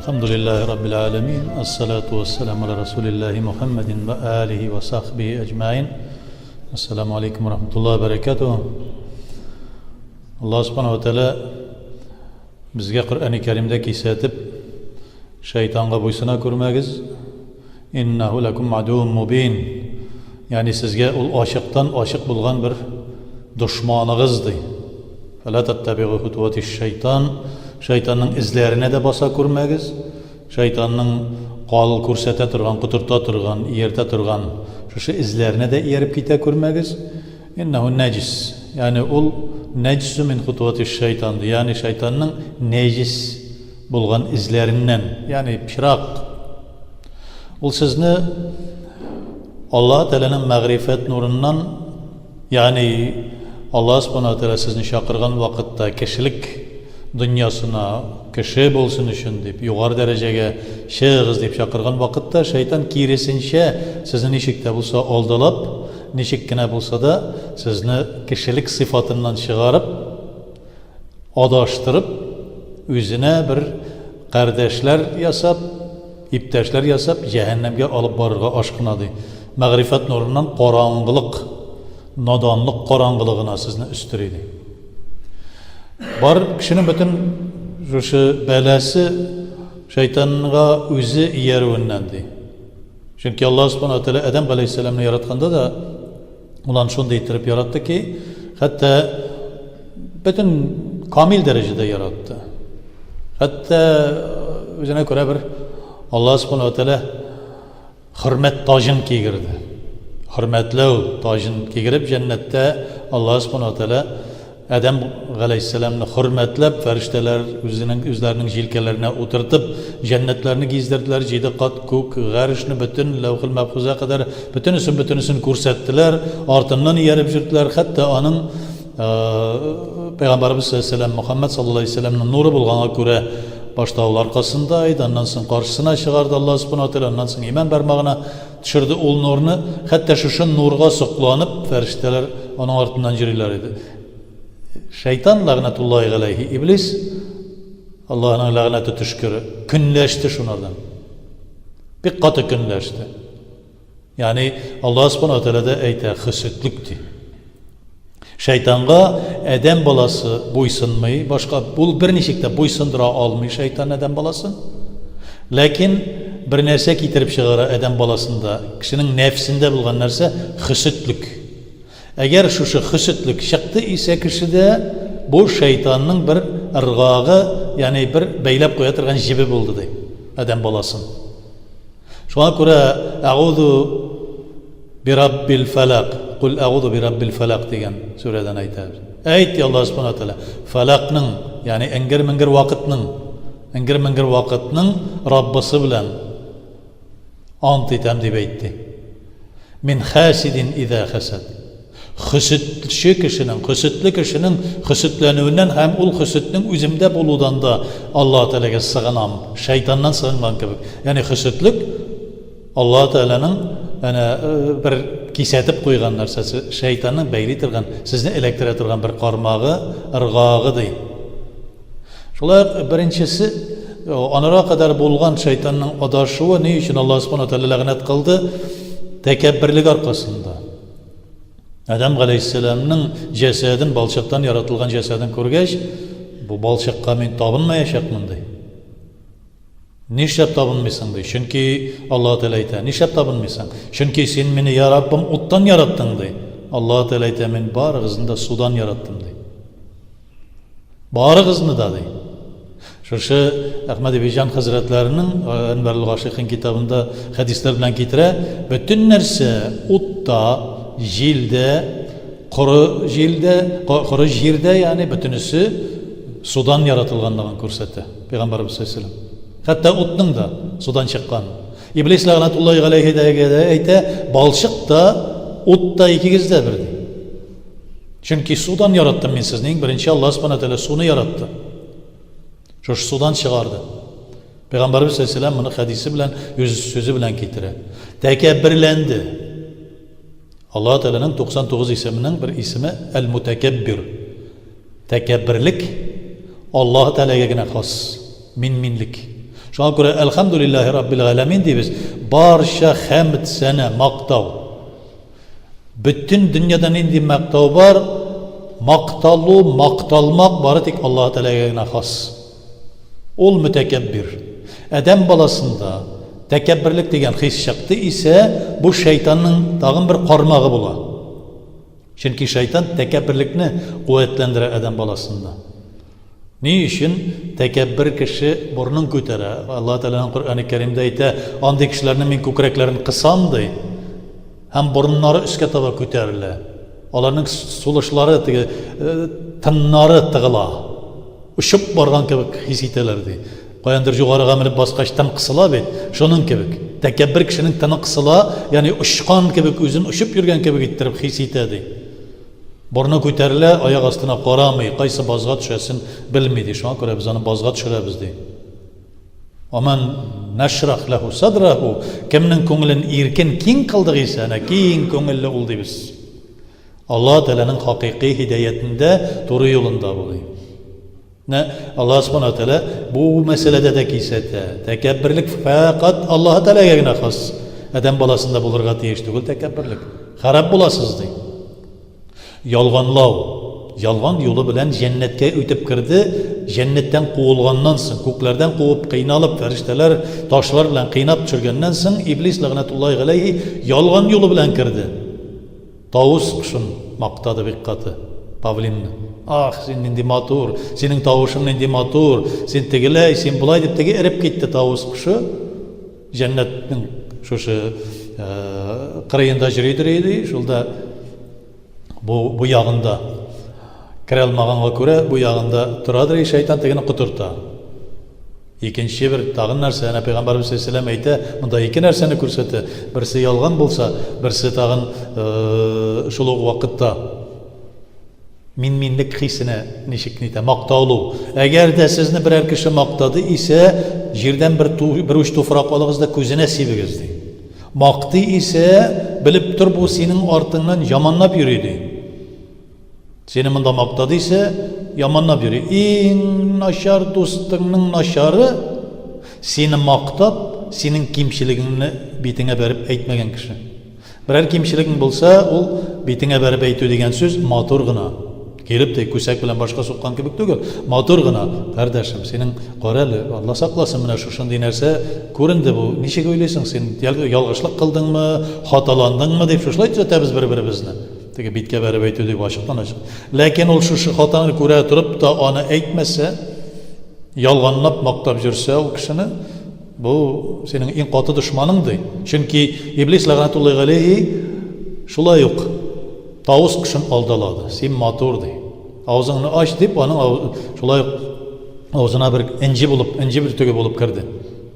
Әлхәмдүлилләһи раббил галәмин, әссалату вәссәламу аля расулилләһи Мухәммәдин вә алиһи вә сахбиһи әҗмәин. Әссәламу алейкум вә рахматуллаһи вә бәрәкәтүһ. Аллаһ субханаһу ва тәгалә безгә Коръәни Кәримдә кисәтеп, шайтанга буйсына күрмәгез. Иннәһу ләкум адуун мубин. Ягъни сезгә ул ачыктан ачык булган бер дошманыгыз ди. Фәлә таттабигу хутуатиш шайтан. Шайтанның эзләренә дә баса күрмәгез. Шайтанның кал күрсәтә торган, котырта торган, ияртә торган шушы эзләренә дә ияреп китә күрмәгез. Иннәһу нәҗис. Ягъни ул нәҗсу мин хутуатиш шайтан ди. Ягъни шайтанның нәҗис булган эзләреннән, ягъни пычрак. Ул сезне Аллаһ Тәгаләнең мәгърифәт нурыннан, ягъни Аллаһ Субхана Тәгалә сезне чакырган вакытта кешелек дөньясына кеше булсын өчен дип, югары дәрәҗәгә чыгыгыз дип чакырган вакытта шайтан киресенчә сезне ничек тә булса алдалап, ничек кенә булса да сезне кешелек сыйфатыннан чыгарып, адаштырып, үзенә бер кардәшләр ясап, иптәшләр ясап, җәһәннәмгә алып барырга ашкына, ди. Мәгърифәт нурыннан караңгылык, наданлык караңгылыгына сезне өстери, ди. Бар кешенең бөтен шушы бәласе шайтанга үзе иярүеннән, ди. Чөнки Аллаһ субхана ва тәгалә Адәм галәйһиссәламне яратканда да ул аны шундый иттереп яратты ки, хәтта бөтен камил дәрәҗәдә яратты. Хәтта үзенә күрә бер Аллаһ субхана ва тәгалә хөрмәт таҗын кигерде. Хөрмәтләү таҗын кигереп җәннәттә Аллаһ субхана ва тәгалә Адәм галәйһиссәламне хөрмәтләп, фәрештәләр үзенең үзләренең җилкәләренә утыртып, җәннәтләрне гиздерделәр, җиде кат күк, гарешне, бөтен ләүхел мәхфүзгә кадәр бөтенесен бөтенесен күрсәттеләр, артыннан ияреп йөрделәр, хәтта аның Пәйгамбәребез саллаллаһу алейһи ва сәлләм Мөхәммәд саллаллаһу алейһи ва сәлләмнең нуры булганга күрә, башта ул аркасында иде, аннан соң каршысына чыгарды Аллаһ субхана ва тәгалә, аннан соң иман бармагына Төшерде ул нурны, хәтта шушы нурга сокланып, фәрештәләр аның артыннан йөриләр иде. Шайтан ләгънәтуллаһи галәйһи, иблис, Аллаһның ләгънәте төшкере, көнләште шунардан. Бик каты көнләште. Ягъни Аллаһ субхана ва тәгалә дә әйтә, хөсетлек ди. Шайтанга адәм баласы буйсынмый, башка ул берничек тә буйсындыра алмый шайтан адәм баласын. Ләкин бер нәрсә китереп чыгара адәм баласында, кешенең нәфсендә булган нәрсә хөсетлек. Әгәр шушы хөсетлек чыкты исә кешедә, бу шайтанның бер ыргагы, ягъни бер бәйләп куя торган җебе булды ди адәм баласын. Шуңа күрә әгуду бираббил фәләк, кул әгуду бираббил фәләк дигән сүрәдән әйтәбез. Әйт, ди Аллаһ субхана тәгалә, фәләкнең, ягъни эңгер-меңгер вакытның, эңгер-меңгер вакытның Раббысы белән ант итәм дип әйтте. Мин хәсидин иза хәсәд. Хөсетче кешенең, хөсетле кешенең хөсетләнүеннән һәм ул хөсетнең үземдә булудан да Аллаһ Тәгаләгә сыгынам, шайтаннан сыгынган кебек. Ягъни хөсетлек Аллаһ Тәгаләнең әнә бер кисәтеп куйган нәрсәсе, шайтанның бәйли торган, сезне эләктерә торган бер кармагы, ыргагы ди. Шулай ук беренчесе анарга кадәр булган шайтанның адашуы ни өчен Аллаһ Субхану Тәгалә ләгънәт кылды? Тәкәбберлек аркасында. Адәм галәйһиссәламның җәсәден, балчыктан яратылган җәсәден күргәч, бу балчыкка мин табынмаячакмын, ди. Нишләп табынмыйсың, ди. Чөнки Аллаһ Тәгалә әйтә, нишләп табынмыйсың? Чөнки син мине, я Раббым, уттан яраттың, ди. Аллаһ Тәгалә әйтә, мин барыгызны да судан яраттым, ди. Барыгызны да, ди. Шушы Әхмәд Ибиҗан хәзрәтләренең Әнвәрул Гашыйкин китабында хәдисләр белән китерә, бөтен нәрсә утта, җилдә, коры җилдә, коры җирдә, ягъни бөтенесе судан яратылганлыгын күрсәтә Пәйгамбәрбез саллаллаһу алейһи Хәтта утның да судан чыккан. Иблис ләгънәтуллаһи галәйһи дә әйтә, балчык та, ут та икегез дә бер ди. Чөнки судан яраттым мин сезне. Иң беренче Аллаһ Субхана Тәгалә суны яратты. Шушы судан чыгарды. Пәйгамбәрбез саллаллаһу моны хәдисе белән, үз сүзе белән китерә. Тәкәбберләнде. Аллаһ Тәгаләнең 99 исеменең бер исеме Әл-Мутәкәббир. Тәкәбберлек Аллаһ Тәгаләгә генә хас. Мин-минлек. Шуңа күрә Әлхәмдүлилләһи Раббил галәмин дибез. Барча хәмд сәнә, мактау. Бөтен дөньяда нинди мактау бар, макталу, макталмак бары тик Аллаһ Тәгаләгә генә хас. Ул мөтәкәббир. Адәм баласында тәкәбберлек дигән хис чыкты исә, бу шайтанның тагын бер кармагы була. Чөнки шайтан тәкәбберлекне куәтләндерә адәм баласында. Ни өчен тәкәббер кеше борынын күтәрә? Аллаһ Тәгаләнең Коръәни Кәримдә әйтә, андый кешеләрнең мин күкрәкләрен кысам, ди. Һәм борыннары өскә таба күтәрелә. Аларның сулышлары теге э, тыннары тыгыла. Очып барган кебек хис итәләр, ди. Каяндыр югарыга менеп баскач тын кысыла бит, шуның кебек. Тәкәббер кешенең тыны кысыла, ягъни очкан кебек, үзен очып йөргән кебек иттереп хис итә, ди. Борыны күтәрелә, аяк астына карамый, кайсы базга төшәсен белми, ди. Шуңа күрә без аны базга төшерәбез, ди. Аман нашрах ләху садраху, кемнең күңелен иркен, киң кылдык исә, әнә киң күңелле ул дибез. Алла Тәгаләнең хакыйкый һидәятендә, туры юлында бу, ди. Менә Аллаһ Субхану Тәгалә бу мәсьәләдә дә кисәтә. Тәкәбберлек фәкать Аллаһ Тәгаләгә генә хас. Адәм баласында булырга тиеш түгел тәкәбберлек. Харап буласыз ди. Ялганлау. Ялган юлы белән җәннәткә үтеп керде. Җәннәттән куылганнан соң, күкләрдән куып, кыйналып, фәрештәләр ташлар белән кыйнап төшергәннән соң, Иблис ләгънәтуллаһи галәйһи ялган юлы белән керде. Тавыш кошын мактады бик каты павлинны. Ах, син нинди матур, синең тавышың нинди матур, син тегеләй, син болай дип теге эреп китте тавыш кошы. Җәннәтнең шушы э, кырыенда йөридер иде, шулда бу бу ягында керә алмаганга күрә бу ягында торадыр и шайтан тегене котырта. Икенче бер тагын нәрсә, әнә Пәйгамбәрбез саллаллаһу алейһи әйтә, монда ике нәрсәне күрсәтә. Берсе ялган булса, берсе тагын э, шул ук вакытта мин-минлек хисенә ничек нитә, мактаулу. Әгәр дә сезне берәр кеше мактады исә, җирдән бер, ту, бер уч туфрак алыгыз да күзенә сибегез ди. Мактый исә, белеп тор бу синең артыңнан яманлап йөри ди. Сине монда мактады исә, яманлап йөри. Иң начар дустыңның начары сине мактап, синең кимчелегеңне битеңә бәреп әйтмәгән кеше. Берәр кимчелегең булса, ул битеңә бәреп әйтү дигән сүз матур гына. Килеп тә күсәк белән башка суккан кебек түгел, матур гына. Кардәшем, синең кара әле, Алла сакласын, менә шушындый нәрсә күренде бу. Ничек уйлыйсың син, ялгышлык кылдыңмы, хаталандыңмы дип шушылай төзәтәбез бер-беребезне. Теге биткә бәреп әйтү дип ачыктан ачык. Ләкин ул шушы хатаны күрә торып та аны әйтмәсә, ялганлап мактап йөрсә ул кешене, бу синең иң каты дошманың ди. Чөнки Иблис ләгънәтуллаһи галәйһи шулай ук тавыс кошын алдалады. Син матур ди. Авызыңны ач дип, аның шулай ук авызына бер энҗе булып, энҗе бөртеге булып керде.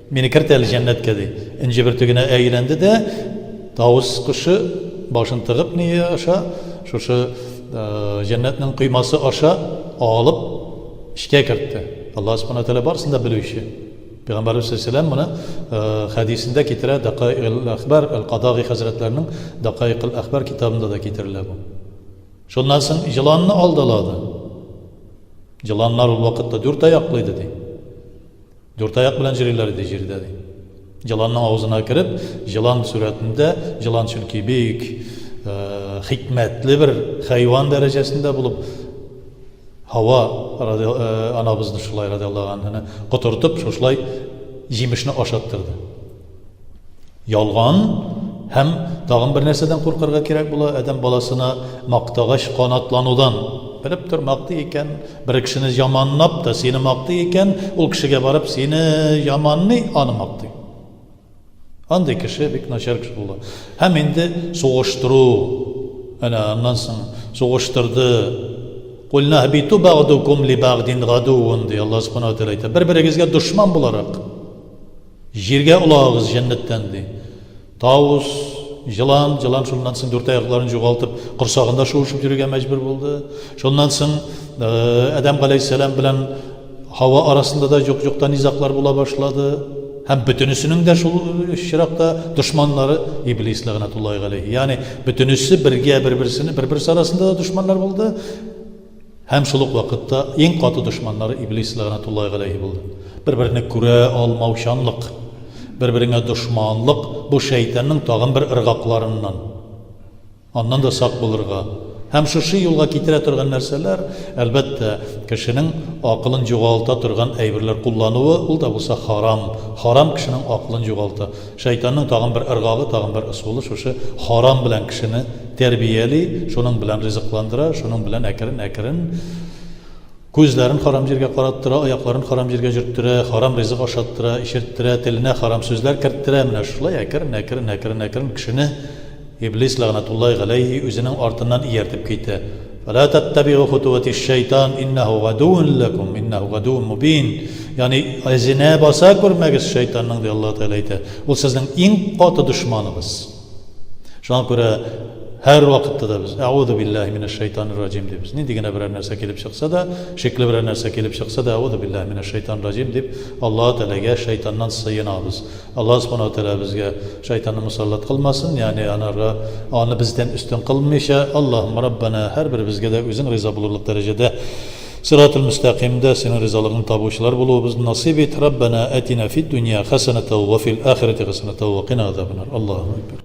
Мине керт әле җәннәткә, ди. Энҗе бөртегенә әйләнде дә, тавыс кошы башын тыгып ни аша, шушы җәннәтнең коймасы аша алып эчкә кертте. Аллаһ Субхану тәгалә барысын да белүче. Пәйгамбәрбез саллаллаһу моны хәдисендә китерә, Дакаикл әхбар, Әл-Кадагый хәзрәтләренең Дакаикл әхбар китабында да китерелә бу. Шуннан соң җыланны алдалады. Җыланнар ул вакытта дүрт аяклы иде, ди. Дүрт аяк белән йөриләр иде җирдә, ди. Җыланның авызына кереп, җылан сурәтендә, җылан чөнки бик э, хикмәтле бер хайван дәрәҗәсендә булып, Һава э, анабызны шулай радиаллаһу анһаны котыртып, шушылай җимешне ашаттырды. Ялган һәм тагын бер нәрсәдән куркырга кирәк була, адәм баласына мактагач канатланудан. Белеп тор, мактый икән, бер кешене яманлап та сине мактый икән, ул кешегә барып сине яманлый, аны мактый. Андый кеше бик начар кеше була. Һәм инде сугыштыру, әнә аннан соң сугыштырды. Кульна биту багдукум ли багдин гадуун ди Аллаһ субханаһу ва тааля әйтә. Бер-берегезгә дошман буларак Җиргә олагыгыз җәннәттән, ди. Тавус, җылан, җылан шуннан соң дүрт аякларын югалтып, корсагында шуышып йөрергә мәҗбүр булды. Шуннан соң Адәм галәйһиссәлам белән Һава арасында да юк-юктан низаглар була башлады. Һәм бөтенесенең дә шул очракта дошманнары Иблис ләгънәтуллаһи галәйһи. Ягъни бөтенесе бергә бер-берсене, бер-берсе арасында да дошманнар булды. Һәм шул ук вакытта иң каты дошманнары Иблис ләгънәтуллаһи галәйһи булды. Бер-берне күрә алмаучанлык, бер-береңә дошманлык, бу шәйтанның тагын бер ыргакларыннан. Аннан да сак булырга. Һәм шушы юлга китерә торган нәрсәләр, әлбәттә, кешенең акылын югалта торган әйберләр куллануы, ул да булса харам. Харам кешенең акылын югалта. Шайтанның тагын бер ыргагы, тагын бер ысулы шушы харам белән кешене тәрбияли, шуның белән ризыкландыра, шуның белән әкрен-әкрен Күзләрен харам җиргә караттыра, аякларын харам җиргә җөрттерә, харам ризык ашаттыра, эчерттерә, теленә харам сүзләр керттерә. Менә шулай әкрен, әкрен, әкрен, әкрен кешене Иблис ләгънәтуллаһи галәйһи үзенең артыннан ияртеп китә. Фәлә тәттәбигу хутуватиш шайтан, иннәһу гадуун ләкум, иннәһу гадуун мубин. Ягъни эзенә баса күрмәгез шайтанның, ди Аллаһ Тәгалә әйтә. Ул сезнең иң каты дошманыгыз. Шуңа күрә һәр вакытта да без Әгъузу биллаһи минәш шайтанир раҗим дибез. Нинди генә берәр нәрсә килеп чыкса да, шикле берәр нәрсә килеп чыкса да, Әгъузу биллаһи минәш шайтанир раҗим дип Аллаһ Тәгаләгә шайтаннан сыенабыз. Аллаһ Субханаһу ва Тәгалә безгә шайтанны мусаллат кылмасын, ягъни анарга аны бездән өстен кылмыйча, Аллаһумма Раббана һәрберебезгә дә үзең риза булырлык дәрәҗәдә Сиратул мөстәкыймдә синең ризалыгыңны табучылар булуыбызны насыйп ит. Раббана атина фид дөнья хәсәнәтәү ва фил ахирәти хәсәнәтәү ва кина азабаннар. Аллаһу әкбәр.